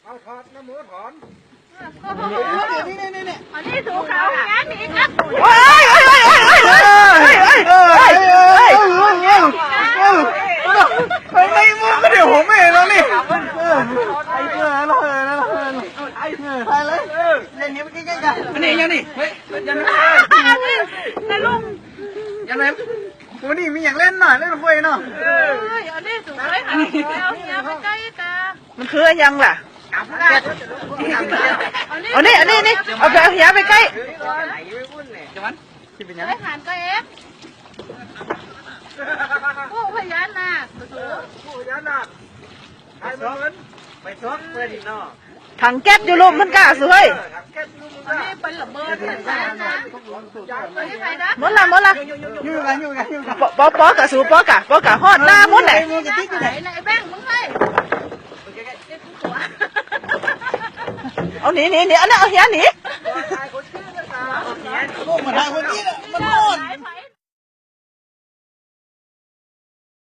ເອົາຖອດນະໂມຖອນ ນີ້ໆໆໆ ອັນນີ້ຖືເອົາຫຍັງນີ້ ໂອ້ຍ ໂອ້ຍ ໂອ້ຍ ໂອ້ຍ ໂອ້ຍ ໂອ້ຍ ໂອ້ຍ ໄປໄປໝູ່ກໍໄດ້ຫົວແມ່ແລ້ວນີ້ ເອີ ເອີ ເອີ ເອີ ຖ່າຍເລີຍ ເອີ ເຫຼັ້ນນີ້ມັນຄືກັນ ອັນນີ້ຫຍັງນີ້ ເຮີ້ຍ ອັນນີ້ນະລຸງ ຫຍັງນີ້ ມື້ນີ້ມີຫຍັງເຫຼັ້ນເນາະ ເຫຼັ້ນຫວຍເນາະ ເອີ ອັນນີ້ສູງໄປຫາເອົາເຮຍໄປໃກ້ກະ ມັນຄືຫຍັງລະ ເອົານີ້ ເອົານີ້ ນີ້ ເອົາໄປ ເອົາເຮຍໄປໃກ້ ເອີ ເອົາໄປຫານກໍເອງ ໂອ້ ພະຍານາກ ໂອ້ ພະຍານາກ ໄປຊອກເພິ່ນເນາະ ຖັງແກັສຢູ່ລຸ່ມພຸ້ນກະ ສຸເຮີ້ຍ ເອີ ຖັງແກັສຢູ່ລຸ່ມພຸ້ນກະ ອັນນີ້ເປັນລະເບີດເປັນຫຍັງນະ ໝົດລະ ໝົດລະ ຢູ່ກັນ ຢູ່ກັນ ຢູ່ກັນ ປໍ ປໍ ປໍກະ ສູ ປໍກະ ປໍກະ ຮອດໜ້າໝົດແຫຼະ ໄອ້ແບງ ມຶງເຮີ້ຍ ເອົາໜີ ໜີ ໜີ ອັນນັ້ນເອົາເຮຍໜີ ໂອ້ ມັນຫາຍຄົນນີ້ລະ ມັນຮ້ອນ